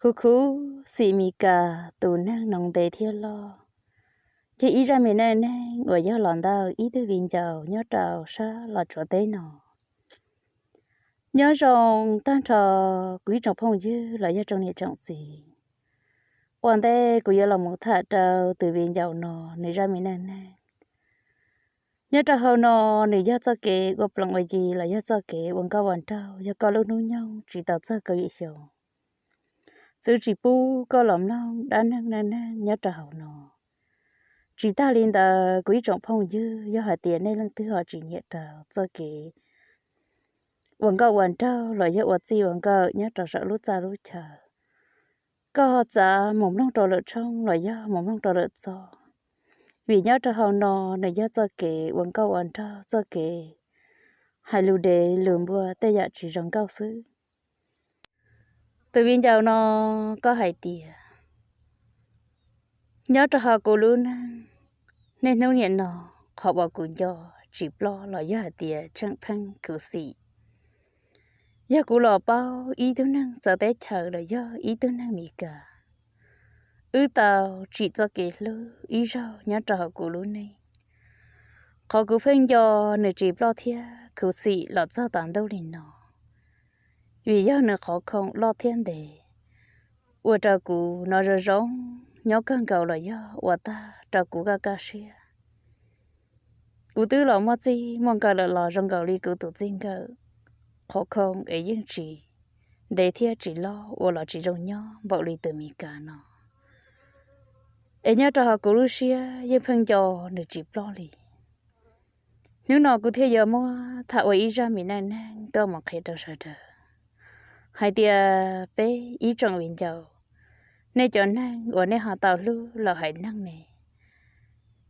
Kuv khuv xim Mis Kas tus neeg no ntev thiab loj, ces ib zaj me neej neeg uas yog los ntawm ib tug viv ncaus nyob rau sab Los Tsuas teb no. Nyob zoo tag nrho kuv ib tsoom phooj ywg los yog tsoom niam tsoom txiv. Ua ntej kuv yuav los mus tham rau tus viv ncaus no nws zaj me neej neeg. Nyob rau hauv no, nws yog txoj kev ua ploos ua yi los yog txoj kev ua nkauj ua nraug yog koj lub hnub nyoog tsis tau txog kaum yim xyoo, txwv tsis pub koj los mloog dab neeg neej neeg nyob rau hauv no. Tsis tag li ntawd, kuv ib tsoom phooj ywg, yog hais tias nej leej twg ho tsis nyiam rau txoj kev ua nkauj ua nraug los yog ua txij ua nkawm nyob rau saum lub txaj lub chaw, koj ho txav mus mloog rau lwm tshooj los yog mus mloog rau lwm txoj, vim nyob rau hauv no nws yog txoj kev ua nkauj ua nraug, txoj kev hais lus dev lus npua, tej yam tsis zoo nkauj xwb. Tus viv ncaus no, koj hais tias, nyob rau hauv kuv lub neej, niaj hnub nim no, qhov uas kuv nco tsis ploj los yog hais tias tsheej pheej khuv xim, yog kuv los paub ib tug neeg txawv teb chaws los yog ib tug neeg Mis Kas, wb tau tsim txoj kev hlub ib zaug nyob rau hauv kuv lub neej. Qhov kuv pheej nco nws tsis ploj thiab khuv xim los txog tav ntuj li no, vim yog nws qhov khoom loj thiab ntev, ua rau kuv no zoo zoo nyob kawg nkaus los yog ua tag rau kuv kaj kaj siab. Kuv twb los muaj txij muaj nkawm lawm los zoo nkaus li kuv tus txij nkawm, qhov khoom es yeej tsis ntev thiab tsis loj ua los tsis zoo nyob npaum li tus Mis Kas no. Es nyob rau hauv kuv lub siab yeej pheej nco nws tsis ploj li. Hnub no kuv thiaj yuav muab tham ua ib zaj me neej neeg tuaj mus qhia rau sawv daws hais tias peb ib tsoom viv ncaus, nej cov neeg uas nej ho tau hlub lawm haiv neeg ne,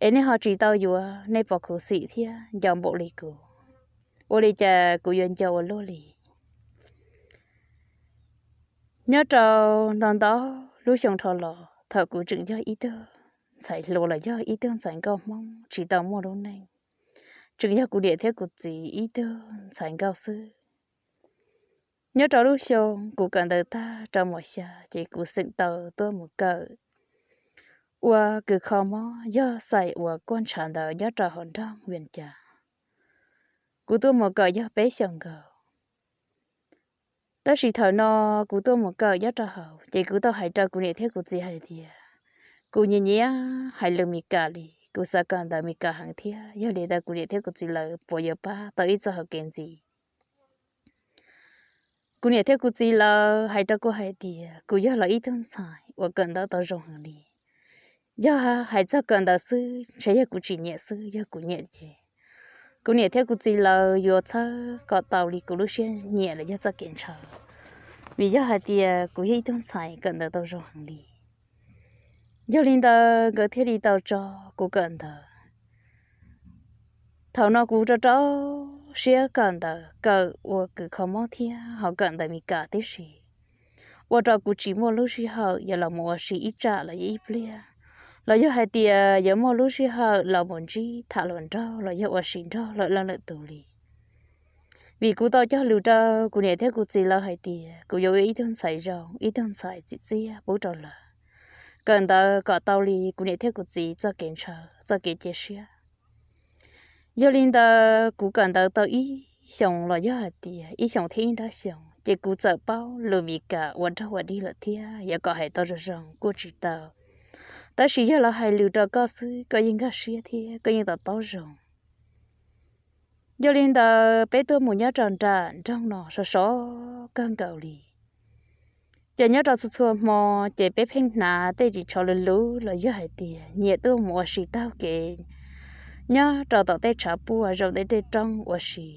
es nej ho tsis tau yuav nej pom khuv xim thiab nco npaum li kuv, ua li cas kuv yuav nco ua luaj li. Nyob rau ntau ntau lub xyoo dhau los, thaum kuv tseem yog ib tug ntxhais hluas los yog ib tug ntxhais nkauj Hmoob tsis tau muaj lub neej, tseem yog kuv niam thiab kuv txiv ib tug ntxhais nkauj xwb. Nyob rau lub xyoo kuv kawm ntawv tag rau mos xya ces kuv xeem tau tuaj mus kawm ua kws kho mob yog xais uas kuaj ntshav ntawd nyob rau hauv nroog Vias Cas. Kuv tuaj mus kawm yog peb xyoos nkaus. Tab sis thaum no kuv tuaj mus kawm nyob rau hauv ces kuv tau hais rau kuv niam thiab kuv txiv hais tias kuv nyiam nyiam hais lus Mis Kas li, kuv xav kawm ntawv Mis Kas heev thiab, yog li ntawd kuv niam thiab kuv txiv lawv puas yuav pab tau ib txoj hauv kev ntxiv. Kuv niam thiab kuv txiv lawv hais rau kuv hais tias kuv yog los ib tug ntxhais uas kawm ntawv tau zoo heev li. Yog hais txog kawm ntawv xwb ntshe yog kuv tsis nyiam xwb, yog kuv nyiam ces kuv niam thiab kuv txiv lawv yuav txhawb kom tau li kuv lub siab nyiam los yog txoj kev ntshaw, vim yog hais tias kuv yog ib tug ntxhais kawm ntawv tau zoo heev li. Yog li ntawd nkawd thiaj li tau tso kuv kawm ntawv. Thaum no kuv rau rau siab kawm ntawv, kawm ua kws kho mob thiab ho kawm ntawv Mis Kas tib si, ua rau kuv tsis muaj lub sij hawm yuav los mus ua si ib tsam los yog ib pliag, los yog hais tias yuav muaj lub sij hawm los mus ntsib tham hluas nraug los yog ua si nrog lwm leej lwm tus li. Vim kuv tau cog lus rau kuv niam thiab kuv txiv lawv hais tias kuv yuav ua ib tug ntxhais zoo, ib tug ntxhais tsim txiaj pub rau lawv, kawm ntawv kom tau li kuv niam thiab kuv txiv txoj kev ntshaw, txoj kev cia siab. Yog li ntawd kuv kawm ntawv tau ib xyoos los yog hais tias ib xyoos thiab ib nrab xyoos ces kuv txawm paub lus Mis Kas ua dog ua dig lawm thiab, yog kom hais tau zoo zoo kuj tsis tau, tab sis yog lawv hais lus rau koj xwb koj yeej nkag siab thiab koj yeej to taub zoo. Yog li ntawd peb tuaj mus nyob rau nram nroog no sov sov kawg nkaus li. Ces nyob rau txhua txhua hmo ces peb pheej hnav tej ris tsho luv luv los yog hais tias nyiam tuaj mus ua si taug kev nyob rau tom tej tshav puag zoo tej tej roob ua si.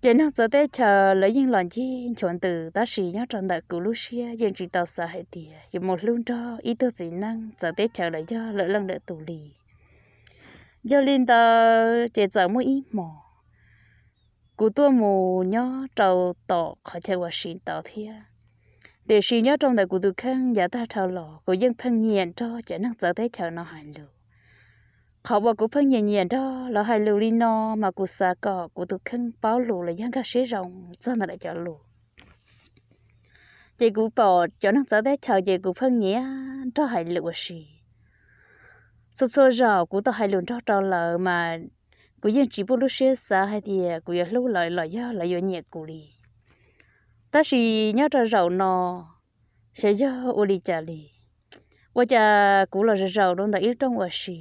Ces neeg txawv teb chaws lawv yeej los ncig nchuav ntws, tab sis nyob rau ntawm kuv lub siab yeej tsis tau xav hais tias yuav mus hlub nrog ib tug txiv neej txawv teb chaws los yog lwm leej lwm tus li. Yog li ntawd ces txawm muaj ib hmos kuv tuaj mus nyob rau tom qhov chaw ua si ntawd thiab. Tiam sis nyob rau ntawm kuv tus kheej yav tag dhau los kuv yeej pheej nyiam nrog cov neeg txawv teb chaws no hais lus. Qhov uas kuv pheej nyiam nyiam nrog lawv hais lus li no mas kuv xav kom kuv tus kheej paub lus los yog nkag siab zoo txog ntawm lawv cov lus. Ces kuv pom cov neeg txawv teb chaws ces kuv pheej nyiam nrog hais lus ua si. Txhua txhua zaus kuv tau hais lus nrog rau lawv mas kuv yeej tsis pub lub siab xav hais tias kuv yuav hlub lawv los yog lawv yuav nyiam kuv li. Tab sis nyob rau zaum no, xyov yog ua li cas li, ua cas kuv los zaum zaum rau ntawm ib rooj ua si,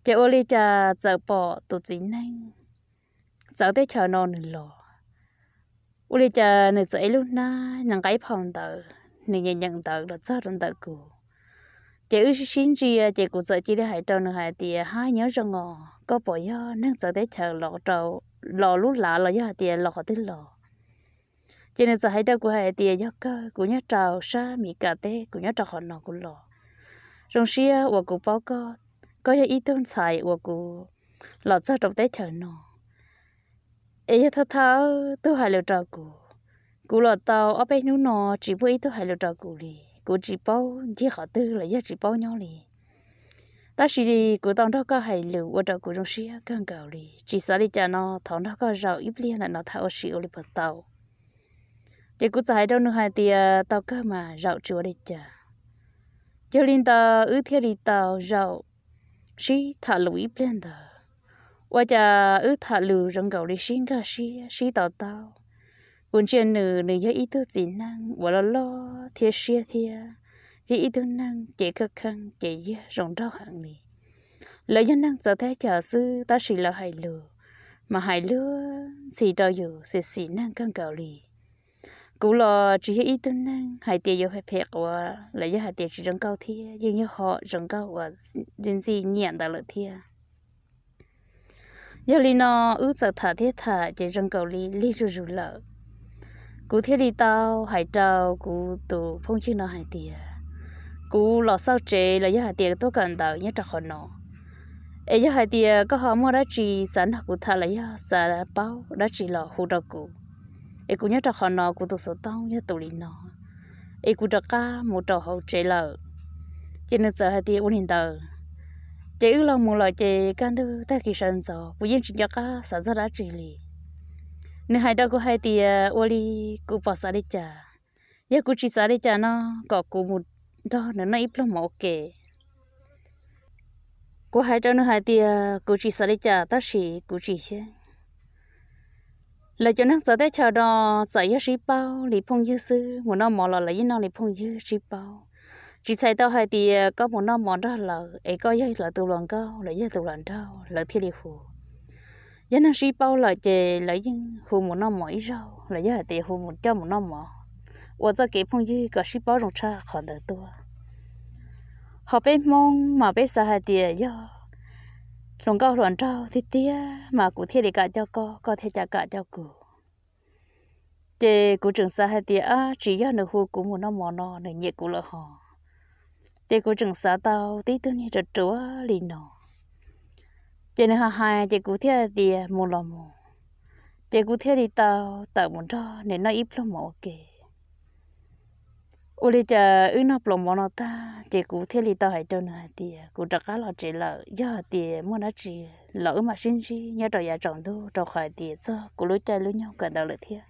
ces ua li cas txawm pom tus txiv neej txawv teb chaws no nws los. Ua li cas nws txawm ev lub hnab nws nqa ib phau ntawv, nws nyeem nyeem ntawv los txog rau ntawm kuv. Ces wb sib sib ntsia ces kuv txawm cia li hais rau nws hais tias, hab, nyob zoo os, koj puas yog neeg txawv teb chaws los rau, los lub lav los yog hais tias los qhov twg los? Ces nws txawm hais rau kuv hais tias, yog kawg, kuv nyob rau sab Mis Kas teb, kuv nyob rau qhov no kuv los. Zoo siab uas kuv paub koj, koj yog ib tug ntxhais uas kuv los txog rau teb chaws no. Es yog thawj thawj tug hais lus rau kuv, kuv los tau ob peb hnub no tsis muaj ib tug hais lus rau kuv li, kuv tsis paub ncig qhov twg los yog tsis paub nyob li. Tab sis kuv tau nrog koj hais lus ua rau kuv zoo siab kawg nkaus li, tsis xav li cas no thov nrog koj zaum ib pliag ntawm no tham ua si ua li puas tau? Ces kuv txawm hais rau nws hais tias, tau kawg mas, zaum tsis ua li cas. Yog li ntawd wb thiaj li tau zaum sib tham lus ib pliag ntawd. Ua cas wb tham lus zoo nkaus li sib nkag siab sib to taub. Kuv ntsia nws, nws yog ib tug txiv neej uas loj loj thiab siab thiab, yog ib tug neeg cev kawj kheej cev yiag zoo nraug heev li. Lawv yog neeg txawv teb chaws xwb tab sis lawv hais lus mas hais luag ntxhi rau yus xim xim neeg kawg nkaus li. Kuv los tsis yog ib tug neeg hais tias yuav phem phem quav los yog hais tias tsis zoo nkauj thiab, yeej yog ho zoo nkauj uas ntxim ntxim nyiam ntawd lawm thiab. Yog li no wb txawm tham thiab tham ces zoo nkaus li lig zuj zus lawm. Kuv thiaj li tau hais rau kuv tus phooj ywg no hais tias, kuv los xauj tsev los yog hais tias tuaj kawm ntawv nyob rau qhov no, es yog hais tias koj ho muaj dab tsi xav nrog kuv tham los yog xav paub dab tsi los hu rau kuv, es kuv nyob rau qhov no kuv tus xov tooj yog tus li no, es kuv rov qab mus rau hauv tsev lawm. Ces nws txawm hais tias, ua li ntawd, ces wb los mus lawm ces kaj ntug tag kis sawv ntxov kuv yeej tsis nco qab xav txog dab tsi li. Nws hais rau kuv hais tias, ua li, kuv puas xav li cas? Yog kuv tsis xav li cas no, kom kuv mus nrog nws noj ib pluag mov ua ke. Kuv hais rau nws hais tias, kuv tsis xav li cas tab sis kuv tsis xyeej. Lawv cov neeg txawv teb chaws no txawm yog sib paub li phooj ywg xwb, mus noj mov los lawv yeej noj li phooj ywg sib paub. Tsis txhais tau hais tias koj mus noj mov nrog lawv es koj yog lawv tus hluas nkauj los yog tus hluas nraug lawv thiaj li hu. Yog neeg sib paub lawm ces lawv yeej hu mus noj mov ib zaug los yog hais tias hu mus coj mus noj mov, ua txoj kev phooj ywg kom sib paub zoo tshaj qhov ntawd tuaj. Ho peb Hmoob mas peb xav hais tias yog hluas nkauj hluas nraug tiag tiag mas kuv thiaj li kam coj koj, koj thiaj cas kam coj kuv. Ces kuv tseem xav hais tias, ab, tsis yog nws hu kuv mus noj mov no nws nyiam kuv lawm hos. Ces kuv tseem xav tau tib tug niag ruam ruam li no. Ces nws ho hais ces kuv thiaj tias mus los mus. Ces kuv thiaj li tau tawm mus nrog nws noj ib pluag mov ua ke. Ua li cas wb noj pluas mov no tag ces kuv thiaj li tau hais rau nws hais tias kuv rov qab los tsev lawm, yog hais tias muaj dab tsi los wb mam sib ntsib nyob rau yav tsaus ntuj rau qhov hais tias txog kuv lub caij lub nyoog kawm ntawv lawm thiab.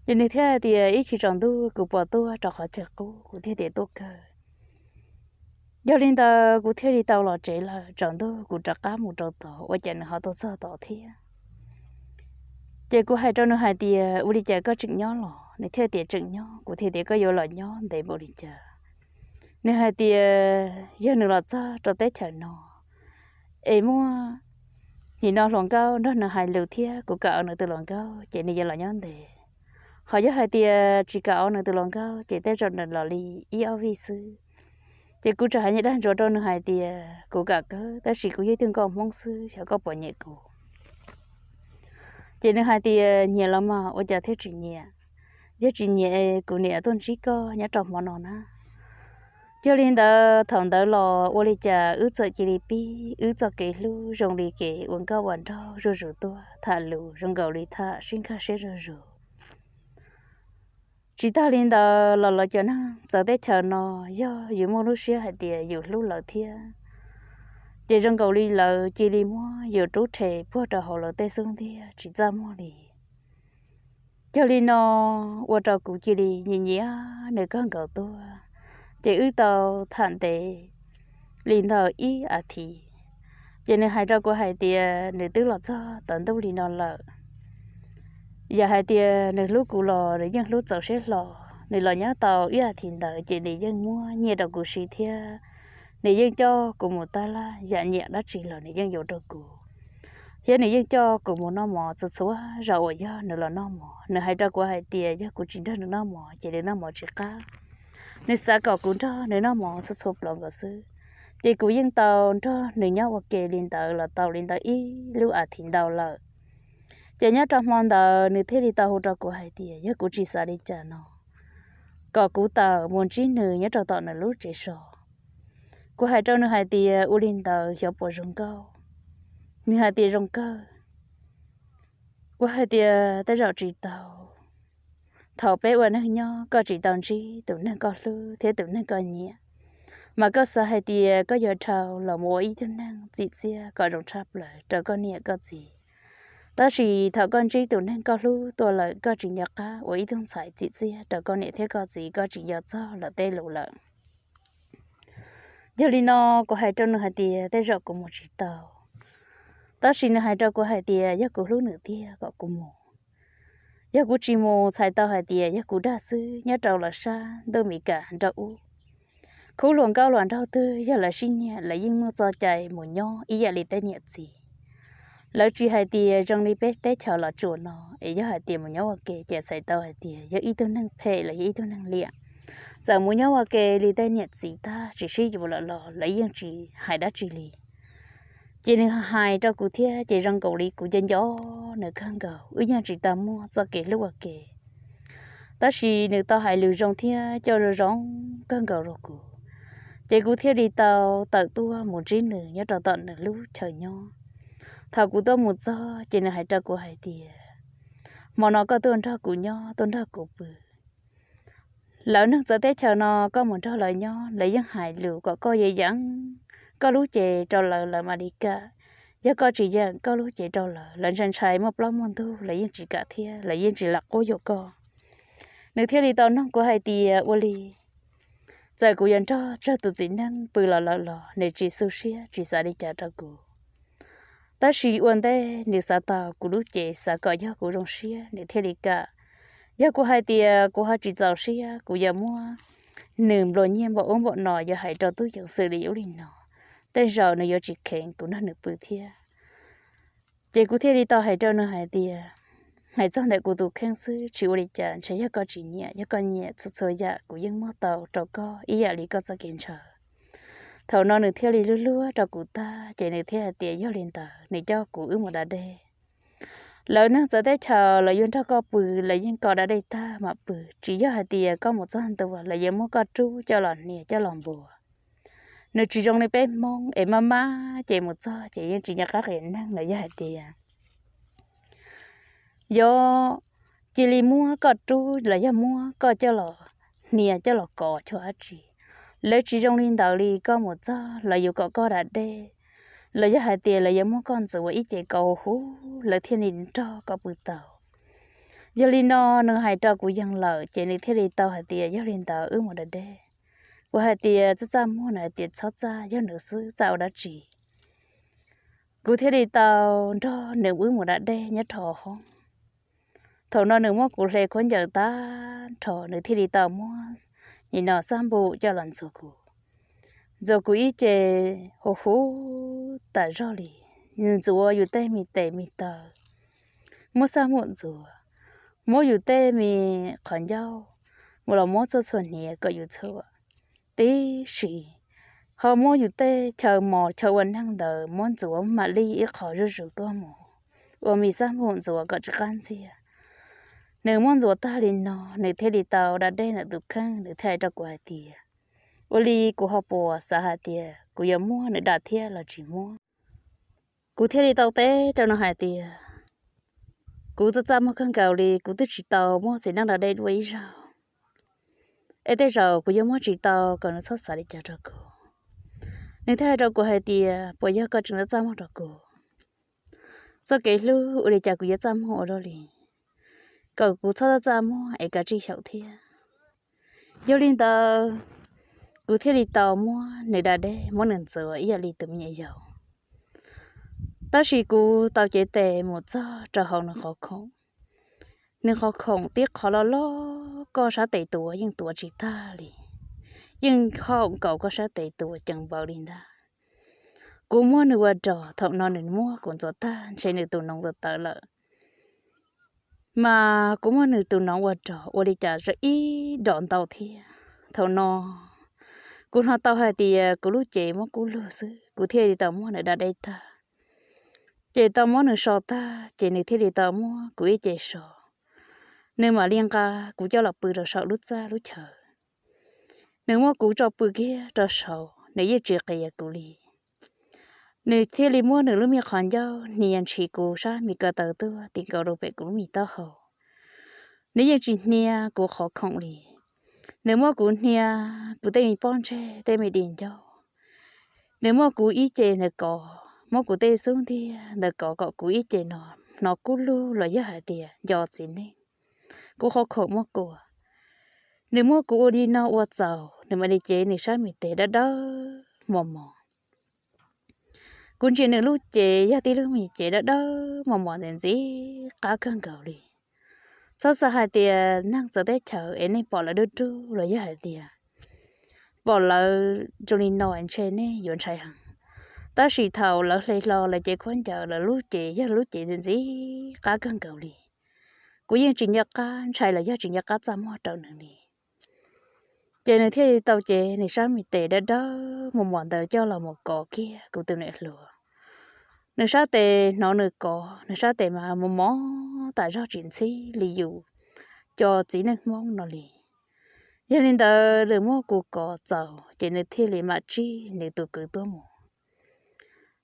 Ces nws thiaj hais tias ib chim tsaus ntuj kuv puas tuaj rau qhov chaw qub, kuv thiaj tias tuaj kawg. Yog li ntawd kuv thiaj li tau los tsev lawm, tsaus ntuj kuv rov qab mus rau tod ua cas nws ho tuaj txog tod thiab. Ces kuv hais rau nws hais tias ua li cas koj tseem nyob los? Nws thiaj tias tseem nyob. Kuv thiaj tias koj yuav los nyob ntev npaum li cas? Nws hais tias yog nws los txog rau teb chaws no es muaj nim no hluas nkauj nrog nws hais lus thiab kuv kam ua nws tus hluas nkauj ces nws yuav los nyob ntev. Ho yog hais tias tsis kam ua nws tus hluas nkauj ces tej zaum nws los li ib ob vij xwb. Ces kuv tseem hais niag dag ntsuav rau nws hais tias kuv kam kawg tab sis kuv yog ib tug nkauj Hmoob xwb, xyov koj puas nyiam kuv. Ces nws hais tias nyiam los mas ua cas thiaj tsis nyiam, yog tsis nyiam kuv niam tuaj ntsib koj nyob rau hmo no na. Yog li ntawd thaum ntawd los ua li cas wb txawm cia li pib wb txoj kev hlub zoo li kev ua nkauj ua nraug zuj zus tuaj, tham lus zoo nkaus li tham sib nkag siab zuj zus. Tsis tag li ntawd los lawv cov neeg txawv teb chaws no yog yus muaj lub siab hais tias yus hlub lawv thiab, ces zoo nkaus li lawv cia li muab yus rub rhe puag rau hauv lawv tej xub ntiag tsis txaj muag li. Yog li no ua rau kuv cia li nyiam nyiam nws kawg nkaus tuaj. Ces wb tau tham ntev li ntawm ib as thiv, ces nws hais rau kuv hais tias nws twb los txog tau ntuj li no lawm. Yam hais tias nws hlub kuv los nws yeej hlub txaus siab hlo. Nws los nyob tau ib as thiv ntawd ces nws yeej muab nyiaj rau kuv siv thiab nws yeej coj kuv mus tab laj, yam nyiam dab tsi los nws yeej yuav rau kuv, thiab nws yeej coj kuv mus noj mov txhua txhua zaus uas yog nws los noj mov. Nws hais rau kuv hais tias yog kuv tsis nrog nws noj mov ces nws noj mov tsis qab. Nws xav kom kuv nrog nws noj mov txhua txhua plaub nkaus xwb. Ces kuv yeej tau nrog nws nyob ua ke li ntawd los tau li ntawd ib lub as thiv ntau lawm. Ces nyob rau hmo ntawd nws thiaj li tau hu rau kuv hais tias yog kuv tsis xav li cas no, kom kuv tawm mus ntsib nws nyob rau tom nws lub tsev so. Kuv hais rau nws hais tias ua li ntawd xyov puas zoo nkauj. Nws hais tias zoo kawg. Kuv hais tias tej zaum tsis tau. Thaum peb ua neeg nyob koj tsis tau ntsib tus neeg koj hlub thiab tus neeg koj nyiam, mas koj xav hais tias koj yuav dhau los mus ua ib tug neeg txim txiaj kom zoo tshaj plaws rau koj niam koj txiv. Tab sis thaum koj ntsib tus neeg koj hlub tuaj lawm koj tsis nco qab ua ib tug ntxhais txim txiaj rau koj niam thiab koj txiv, koj tsis nco txog lawv tej lus lawm. Yog li no kuv hais rau nws hais tias tej zaum kuv mus tsis tau. Tab sis nws hais rau kuv hais tias yog kuv hlub nws tiag kom kuv mus. Yog kuv tsis mus txhais tau hais tias yog kuv dag xwb nyob rau lawv sab ntuj Mis Kas nraum ub. Khub hluas nkauj hluas nraug twg yog lawv sib nyiam lawv yeej muaj txoj cai mus nyob ib yam li tej niam txiv. Lawv tsis hais tias zoo li peb teb chaws Los Tsuas no es yog hais tias mus nyob ua ke ces txhais tau hais tias yog ib tug neeg phem los yog ib tug neeg liam. Txawm mus nyob ua ke li tej niam txiv tag tsis sib yuav lawm los lawv yeej tsis hais dab tsi li. Ces nws hais rau kuv thiab ces zoo nkaus li kuv nco nco nws kawg nkaus, wb yeej tsis tau muaj txoj kev hlub ua ke. Tab sis nws tau hais lus zoo thiab coj zoo zoo kawg nkaus rau kuv, ces kuv thiaj li tau tawm tuaj mus ntsib nws nyob rau tom nws lub chaw nyob. Thaum kuv tuaj mus txog ces nws hais rau kuv hais tias, hmo no koj tuaj nrog kuv nyob tuaj nrog kuv pw. Lawv neeg txawv teb chaws no koj mus nrog lawv nyob lawv yeej hais lus kom koj yeem yeem koj lub cev rau lawv, lawv mam li kam. Yog koj tsis yeem koj lub cev rau lawv, lawv ntshai ntshai muaj plaub muaj ntug lawv yeej tsis kam thiab lawv yeej tsis lam quab yuam koj. Nws thiaj li tau nug kuv hais tias ua li, txawm kuv yuav nrog tsawg tus txiv neej pw los lawm los nws tsis xu siab tsis xav li cas rau kuv. Tab sis ua ntej nws xav tau kuv lub cev xav kom yog kuv zoo siab nws thiaj li kam. Yog kuv hais tias kuv ho tsis txaus siab kuv yuav muab nws nplua nyiaj npaum ub npaum no yuav hais rau tub ceev xwm li ub li no, tej zaum nws yuav tsis kheev kuv nrog nws pw thiab. Ces kuv thiaj li tau hais rau nws hais tias, hais txog ntawm kuv tus kheej xwb tsis ua li cas, ntshe yog koj tsis nyiam, yog koj nyiam txhua txhua yam kuv yeej muab tau rau koj ib yam li koj txoj kev ntshaw. Thaum no nws thiaj li luag luag rau kuv tag ces nws thiaj hais tias yog li ntawd nws coj kuv wb mus da dej. Lawv neeg txawv teb chaws lawv yuav nrog koj pw, lawv yeej koj da dej tag mam pw, tsis yog hais tias koj mus txog ntua lawv yuav muab koj rub coj los hnia coj los npua. Nws tsis zoo li peb Hmoob es maj maj ces mus txog ces yeej tsis nco qab qias neeg los yog hais tias yuav cia li muab koj rub los yog muab koj coj los hnia coj los kov chua dab tsi. Lawv tsis zoo li ntawd li, koj mus txog lawv yuav kom koj da dej, los yog hais tias lawv yuav muab koj ntxuav ib ce kaus huv huv lawv thiaj li nrog koj pw tau. Yog li no nws hais rau kuv yees lawm ces nws thiaj li tau hais tias yog li ntawd wb mus da dej. Kuv hais tias txaj txaj muag, nws hais tias txhob txaj, yog nws xwb txaj ua dab tsi. Kuv thiaj li tau nrog nws wb mus da dej nyob rau hauv hoob. Thaum no nws muab kuv hle khaub ncaws tag nrho, nws thiaj li tau muab nim no xab npum coj los ntxuav kuv. Ntxuav kuv ib ce huv huv tas zog li, ntxuav yus tej me tes me taw, muab xab npum ntxuav, muab yus tej me qhov ncauj, mus los muab txhua txhua hniav kom yus txhuam tib si, ho muab yus tej chaw mos chaw ua neeg ntawd muab ntxuav mam li ib qho zuj zus tuaj mus, ua me xab npum ntxuav kom tsis qab ntxiag. Nws muab ntxuav tag li no, nws thiaj li tau da dej ntawm tus kheej, nws thiaj hais rau kuv hais tias, ua li kuv ho puas xav hais tias kuv yuav muab nws da thiab los tsis muab. Kuv thiaj li tau teb rau nws hais tias, kuv txaj txaj muag kawg nkaus li, kuv twb tsis tau muab txiv neej da dej dua ib zaug, es tej zaum kuv yuav muab tsis tau kom nws txhob xav li cas rau kuv. Nws thiaj hais rau kuv hais tias, puas yog koj tseem txaj txaj muag rau kuv? Txoj kev hlub ua li cas kuv yuav txaj muag ua luaj li? kom kuv txhob txaj muag es kav tsij xyaum thiab. Yog li ntawd, kuv thiaj li tau muab nws da dej muab nws ntxuav ib yam li tus me nyuam yaus. Tab sis kuv tau cev tes mus txog rau hauv nws qhov khoom, nws qhov khoom tib qhov loj loj, koj sab tes tuav yeej tuav tsis tag li, yeej khoom nkaus koj sab tes tuav ceev npaum li ntag. Kuv muab nws ua rog, thaum no nws muab kuv ntxuav tag ntshe nws tus noov tawv tawv lawm. Mas kuv muab nws tus noov ua rog ua li cas zoo ib dos ntau thiab. Thaum no kuv hnov tau hais tias kuv lub cev muab kub lug xwb, kuv thiaj li tau muab nws da dej tag. Ces tau muab nws so tag ces nws thiaj li tau muab kuv ib ce so. Nws mam li nqa kuv coj los pw rau saum lub txaj lub chaw. Nws muab kuv tso pw kiag rau saud, nws yeej tsis qias kuv li. Nws thiaj li muab nws lub me qhov ncauj hnia ntshis kuv sab me ko taw tuaj ti nkaus rau pem kuv lub me taub hau. Nws yeej tsis hnia kuv qhov khoom li. Nws muab kuv hnia kuv tej me pob ntseg tej me di ncauj. Nws muab kuv ib ce ntawm kov, muab kuv tej xub ntiag ntawm kov kom kuv ib ce no hnov kub lug los yog hais tias nco txiv neej. Kuv qhov khoom muab kua. Nws muab kuv ua li no ua txaus, nws mam li cev nws sab me tes dawb dawb mos mos. Kuv ntsia nws lub cev yog tib lub me cev dawb dawb mos mos ntxim ntxim qab kawg nkaus li. Txhob xav hais tias neeg txawv teb chaws es nej pom lawv dub dub los yog hais tias pom lawv zoo li no ntshe nej yuav ntshai heev. Tab sis thaum lawv hle hlo lawv cev khaub ncaws, lawv lub cev yog lub cev ntxim ntxim qab kawg nkaus li. Kuv yeej tsis nco qab ntshai los yog tsis nco qab txaj muag rau nws li. Ces nws thiaj li tau cev nws sab me tes dawb dawb mos mos ntawd coj los mus kov kiag kuv tus niam hluas. Nws sab tes hnov nws kov, nws sab tes mas mos mos tas zog tsis ntxhib li yus cov txiv neej Hmoob no li. Yog li ntawd nws muab kuv kov txaus ces nws thiaj li mam tsij nws tus kwv tuaj mus.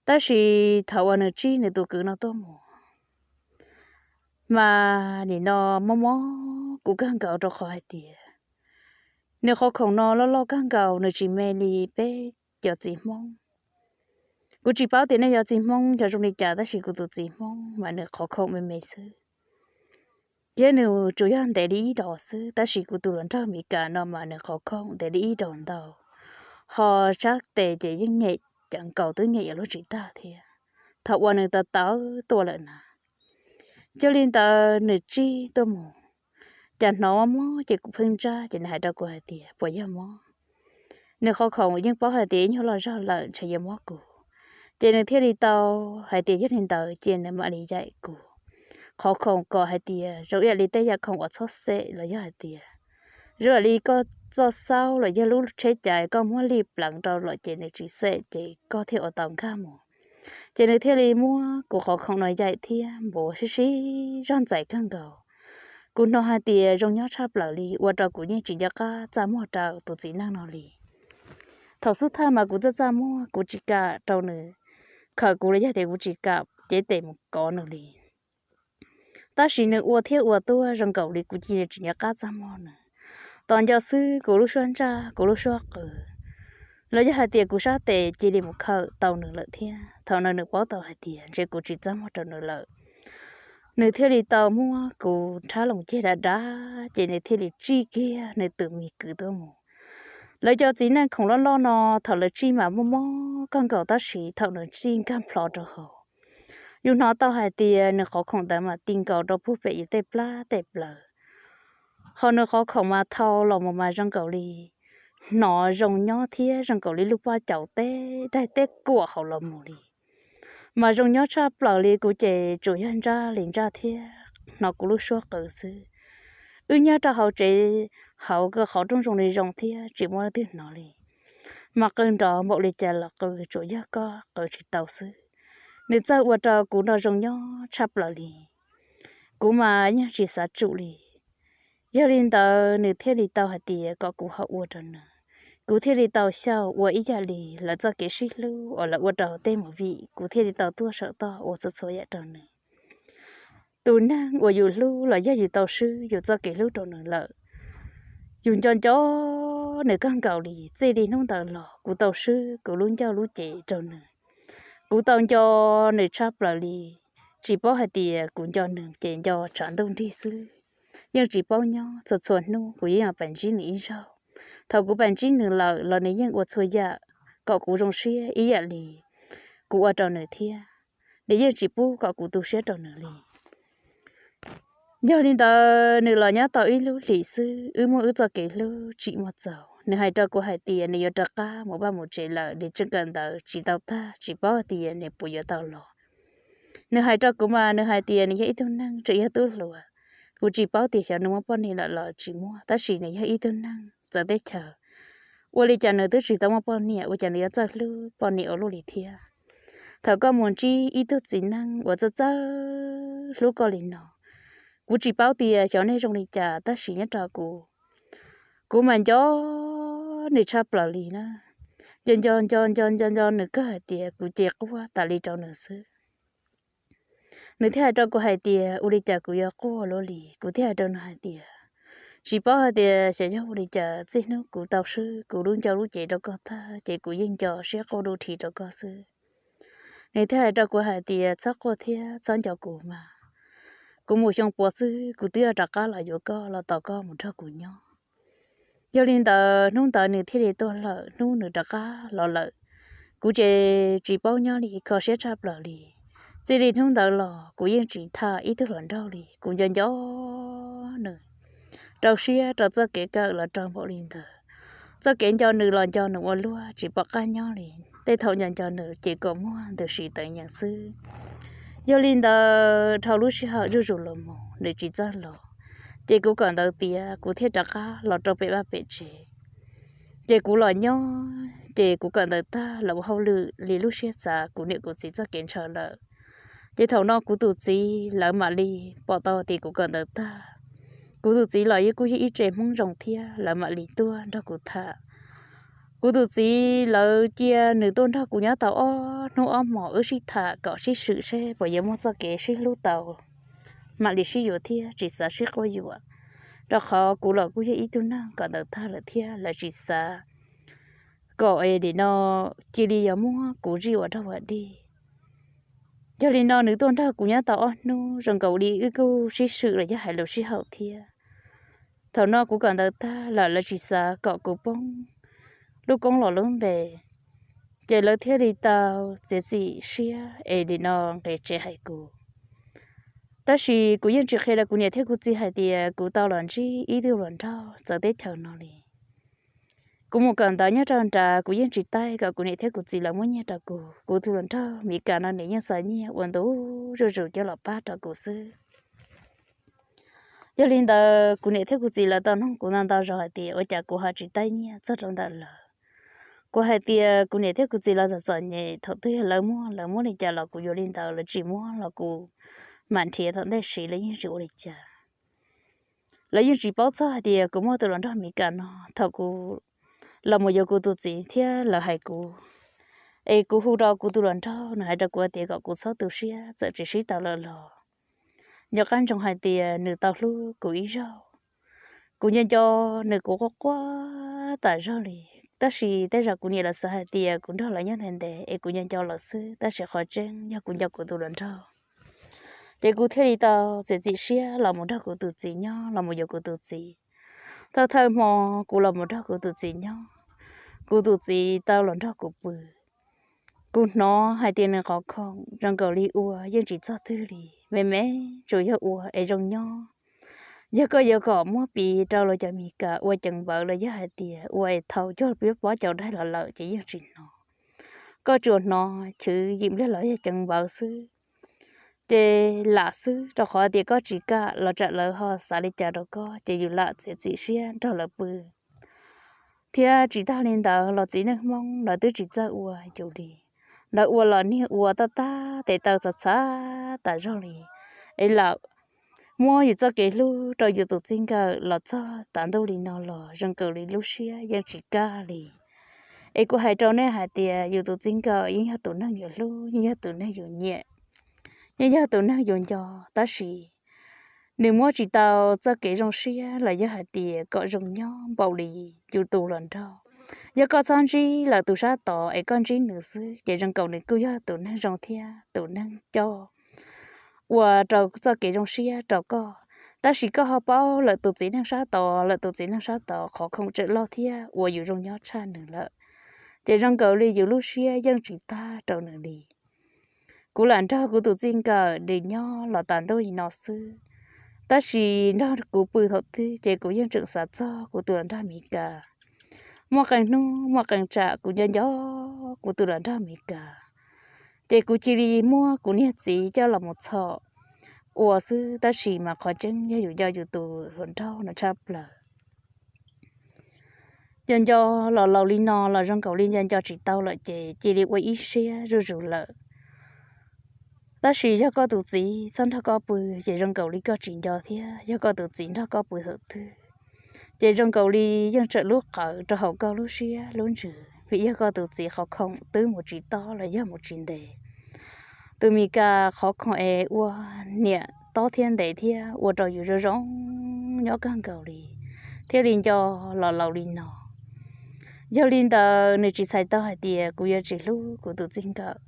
Tab sis thaum uas nws tsij nws tus kwv no tuaj mus, mas nim no mob mob kuv kawg nkaus rau qhov hais tias nws qhov khoom no loj loj kawg nkaus, nws tsis me li peb cov txiv Hmoob. Kuv tsis paub tias nej cov txiv Hmoob yog zoo li cas, tab sis kuv tus txiv Hmoob mas nws qhov khoom me me xwb. Thiab nws tsuas yog ntev li ib dos xwb, tab sis kuv tus hluas nraug Meskas no mas nws qhov khoom ntev li ib dos ntau, ho sab tes ces yeej nyem, ceev nkaus twb nyem yuav luag tsis tag thiab. Thaum uas nws tawv tawv tuaj lawm na, yog li ntawd nws tsij tuaj mus, cas hnov mob mob ces kuv pheej ntsaj ces nws hais rau kuv hais tias puas yog mob. Nws qhov khoom yeej paub hais tias ib nyuag loj zog lawm ntshe yuav mob kuv, ces nws thiaj li tau hais tias yog li ntawd ces nws mam li yaim kuv qhov khoom kom hais tias zoo ib yam li tej yam khoom uas txhob xem los yog hais tias zoo ib yam li koj txoj xauj los yog lub tsheb cais koj muab lij pleev rau lawm ces nws tsis xem ces koj thiaj ua tau nkag mus. Ces nws thiaj li muab kuv qhov khoom no yaim thiab npuav sib sib zog ntxais kawg nkaus. Kuv hnov hais tias zoo nyob tshaj plaws li, ua rau kuv yeej tsis nco qab txaj muag rau tus txiv neej no li. Thaum xub thawj mas kuv txaj txaj muag, kuv tsis kam rau nws khawm kuv los yog tias kuv tsis kam cev tes mus kov nws li. Tab sis nws ua thiab ua tuaj zoo nkaus li kuv cia li tsis nco qab txaj muag nws. Tos nco xwb kuv lub suab ntsaj, kuv lub suab qw, los yog hais tias kuv sab tes cia li mus khawm tau nws lawm thiab. Thaum no nws paub tau hais tias ntshe kuv tsis txaj muag rau nws lawm, nws thiaj li tau muab kuv rhab loo ceg dav dav ces nws thiaj li tsij kiag nws tus me kwv tuaj mus. Lawv cov txiv neej khoom loj loj no thaum lawv tsij mas mob mob kawg nkaus tab sis thaum nws tsij nkag plho rau hauv, yus hnov tau hais tias nws qhov khoom ntawd mas ti nkaus rau puag pem yus tej plab tej plaws. Ho nws qhov khoom mas thau los mus mas zoo nkaus li hnov zoo nyob thiab zoo nkaus li lub pob caus teb daig teb kuam hauv los mus li. Mas zoo nyob tshaj plaws li, kuv ces tsuas yog ntsaj li ntsaj thiab hnov kuv lub suab qw xwb. Wb nyob rau hauv tsev hauv qhov rooj zoo li zoo thiab tsis muaj leej twg hnov li. Mas qw nrov npaum li cas los qw tsuas yog koj qw tsis tau xwb. Nws txawj ua rau kuv no zoo nyob tshaj plaws li. Kuv mas yeej tsis xav tsum li. Yog li ntawd nws thiaj li tau hais tias kom kuv ho ua rau nws. Kuv thiaj li tau xyaum ua ib yam li lawv txoj kev sib hlub uas lawv ua rau tej movie, kuv thiaj li tau tuaj saum toj ua txhua txhua yam rau nws. Tus neeg uas yus hlub los yog yus tau swb yus txoj kev hlub rau nws lawm, yus nco nco nws kawg nkaus li. Txij li hnub ntawd los kuv tau swb kuv lub ncauj lub cev rau nws. Kuv tau nco nws tshaj plaws li, tsis paub hais tias kuv nco nws ces nco tshav ntuj nrig xwb. yeej tsis paub nyob, txhua txhua hnub kuv yeej yuav pab ntsib nws ib zaug. Thaum kuv pab ntsib nws lawm los nws yeej ua txhua yam kom kuv zoo siab ib yam li kuv ua rau nws thiab. Nws yeej tsis pub kom kuv tu siab rau nws li. Yog li ntawd nws los nyob tau ib lub hlis xwb, wb muaj wb txoj kev hlub tsim muaj txaus. Nws hais rau kuv hais tias nws yuav rov qab mus vaj mus tsev lawm, nws tseem kawm ntawv tsis tau tag, tsis paub tias nws puas yuav tau los. Nws hais rau kuv mas nws hais tias nws yog ib tug neeg tseem yog tub hluas. Kuv tsis paub tias xyov nws muaj poj niam lawm los tsis muaj, tab sis nws yog ib tug neeg txawv teb chaws. Ua li cas nws twb tsis tau muaj poj niam, ua cas nws yuav txawj hlub poj niam ua luaj li thiab? Thaum koj mus ntsib ib tug txiv neej uas txawj txawj hlub koj li no, kuv tsis paub tias xyov nej zoo li cas, tab sis nyob rau kuv, kuv mas nco nws tshaj plaws li na. Nco nco nco nco nco nco nws kawg hais tias kuv ces quaj tas li rau nws xwb. Nws thiaj hais rau kuv hais tias ua li cas kuv yuav quaj luaj li. Kuv thiaj hais rau nws hais tias tsis paub hais tias xyov yog ua li cas txij hnub kuv tau swb kuv lub ncauj lub cev rau koj tag ces kuv yeej nco siab quaj du dhi rau koj xwb. Nws thiaj hais rau kuv hais tias txhob quaj thiab txhob nco kuv mas, kuv mus xyoo puav xwb kuv twb yuav rov qab los yuav koj los tos koj mus nrog kuv nyob. Yog li ntawd hnub ntawd nws thiaj li tuag lawm, hnub nws rov qab los lawm, kuv ces tsis paub nyob li, kho siab tshaj plaws li. Txij li hnub ntawd los kuv yeej tsis tham ib tug hluas nraug li, kuv nco nco nws, rau siab rau txoj kev kawm los rau npaum li ntawd. Txoj kev nco nws los nco nws ua luaj tsis pom qab nyob li. Tej thaum nco nco nws ces kom muag ntws si tawv nyees xwb. Yog li ntawd dhau lub sij hawm zuj zus los mus nws tsis txawj los, ces kuv kawm ntawv tiav kuv thiaj rov qab los rau pem vaj pem tsev. Ces kuv los nyob ces kuv kawm ntawv tag los ua hauj lwm li lub siab xav kuv niam kuv txiv txoj kev ntshaw lawm. Ces thaum no kuv tus txiv lawv mam li pom tau tias kuv kawm ntawv tag. Kuv tus txiv los yeej kuj yog ib tse Hmoob zoo thiab, lawv mam li tuaj nrog kuv tham. Kuv tus txiv lawv cia nws tuaj nrog kuv nyob tau ob hnub ob hmos, wb sib tham kom sib swm seb puas yuav muaj txoj kev sib hlub tau, mam li sib yuav thiab tsis xav sib quab yuam. Rau qhov kuv los kuj yog ib tug neeg kawm ntawv tag lawm thiab lawv tsis xav kom es nim no cia li yuav muab kuv zij ua rag ua dig. Yog li no nws tuaj nrog kuv nyob tau ob hnub, zoo nkaus li wb kuj sib swm los yog hais lus sib haum thiab. Thaum no kuv kawm ntawv tag lawm lawv tsis xav kom kuv poob lub koob los lub npe, ces lawv thiaj li tau txiav txim siab es nim no nqis tsev hais kuv. Tab sis kuv yeej tsis qhia rau kuv niam thiab kuv txiv hais tias kuv tau los ntsib ib tug hluas nraug txawv teb chaws no li. Kuv mus kawm ntawv nyob rau nrad kuv yeej tsis taij kom kuv niam thiab kuv txiv lawv muab nyiaj rau kuv. Kuv tus hluas nraug Mis Kas no nws yeej xa nyiaj ua ntu zuj zus coj los pab rau kuv xwb. Yog li ntawd kuv niam thiab kuv txiv lawv tau nug kuv ntau ntau zaus hais tias ua cas kuv ho tsis taij nyiaj txog rau ntawm lawv. Kuv hais tias kuv niam thiab kuv txiv lawv txom txom nyem, thaum twg yog lawv muaj lawv muab li cas los kuv yuav li ntawd, lawv tsis muab los kuv mam nrhiav thaum ntej siv, lawv yeej tsis ua li cas. Lawv yeej tsis paub txog hais tias kuv muaj tus hluas nraug Mis Kas no. Thaum kuv los mus yuav kuv tus txiv thiab lawv hais kuv, es kuv hu rau kuv tus hluas nraug, nws hais rau kuv tias kom kuv txhob tu siab, txawm tsis sib tau lawm los nco qab ntsoov hais tias nws tau hlub kuv ib zaug. Kuv nco nco nws, kuv quaj quaj tas zog li. Tab sis tej zaum kuv niam lawv xav hais tias kuv nrog lawv nyob ntev ntev es kuv nco nco lawv xwb, tab sis qhov tseeb yog kuv nco kuv tus hluas nraug. Ces kuv thiaj li tau txiav txim siab los mus nrog kuv tus txiv nyob, los mus yuav kuv tus txiv. Thawj thawj hmo kuv los mus nrog kuv tus txiv nyob, kuv tus txiv tau los nrog kuv pw. Kuv hnov hais tias nws qhov khoom zoo nkaus li ua yeej tsis txog twg li, me me tsuas yog ua es zoo nyob. Yog koj yuav kom muab piv rau lawv cov Mis Kas ua ceev npawv los yog hais tias ua es thaum cuag peb pob caus daig los lawm ces yeej tsis hnov. Koj tsuas hnov chwv yim npliag los yog ceev npawv xwb. Ces lam xwb, rau qhov tias koj tsis kam los tsam lawv ho xav li cas rau koj, ces yus lam txiav txim siab nrog lawv pw. Thiab tsis tag li ntawd los txiv neej Hmoob lawv twb tsis txawj ua yus li. Lawv ua los niag ua tab tab tes taw txhav txhav tas zog li, es lam muab yus txoj kev hlub rau yus tus txij nkawm los txog tav ntuj li no los zoo nkaus li lub siab yeej tsis kaj li. Es kuv hais rau nej hais tias yus tus txij nkawm yeej yog tus neeg yus hlub, yeej yog tus neeg yus nyiam, yeej yog tus neeg yus nco, tab sis nws muab tsis tau txoj kev zoo siab los yog hais tias kom zoo nyob npaum li yus tus hluas nraug. Yog koj txhob ntsib lawm tus sab tod es koj ntsib nws xwb, ces zoo nkaus nws kuj yog tus neeg zoo thiab tus neeg coj ua rau txoj kev zoo siab rau koj. Tab sis koj ho paub lawm tus txiv neej sab tod, lawm tus txiv neej sab tod qhov khoom tseem loj thiab ua yus zoo nyob tshaj nws lawm, ces zoo nkaus li yus lub siab yeej tsis tag rau nws li. Kuv lam nrog kuv tus txij nkawm nws nyob los tas ntuj li no xwb, tab sis nrog kuv pw thaum twg ces kuv yeej tseem xav txog kuv tus hluas nraug Mis Kas. Muaj qee hnub muaj qee tsam kuv nco nco kuv tus hluas nraug Mis Kas, ces kuv cia li muab kuv niag txiv coj los mus txhom ua xwb, tab sis mas qhov tseeb yog yus nco yus tus hluas nraug no tshaj plaws. Nco nco los laus li no los zoo nkaus li nco nco tsis tau lawm ces cia li ua ib siab zuj zus lawm. Tab sis yog koj tus txiv txhob nrog koj pw ces zoo nkaus li koj tsis nco thiab, yog koj tus txiv nrog koj pw thaum twg ces zoo nkaus li yeej tseem lub qawv rau hauv koj lub siab lub ntsws, vim yog koj tus txiv qhov khoom twb mus tsis tob los yog mus tsis ntev. Tus Mis Kas qhov khoom es ua niam tob thiab ntev thiab ua rau yus zoo zoo nyob kawg nkaus li, thiaj li nco los laus li no. Yog li ntawd nws tsis txhais tau hais tias kuv yuav tsis hlub kuv tus txij nkawm.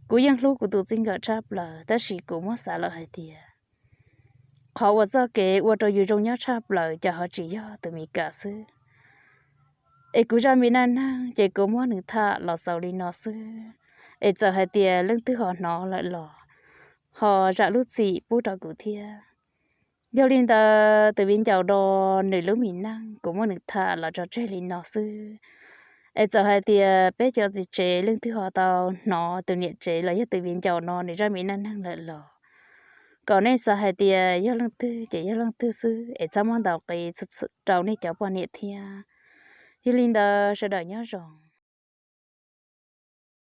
Kuv yeej hlub kuv tus txij nkawm tshaj plaws, tab sis kuv muab xav lawm hais tias qhov uas txoj kev ua rau yus zoo nyob tshaj plaws ces ho tsis yog tus Mis Kas xwb. Es kuv zaj me neej neeg ces kuv muab nws tham los xaus li no xwb. Es txawm hais tias leej twg ho hnov lawm los ho zam lub txim pub rau kuv thiab. Yog li ntawd tus viv ncaus no nws lub me neej kuv muab nws tham los tso tseg li no xwb. Es txawm hais tias peb cov txiv tsev leej twg ho tau hnov tus niam tsev los yog tus viv ncaus no nws zaj me neej neeg lawm los kom nej xav hais tias yog leej twg ces yog leej twg xwb es txhob muab ntaus qiv rau nej cov poj niam thiab. Yog li ntawd sawv daws nyob zoo.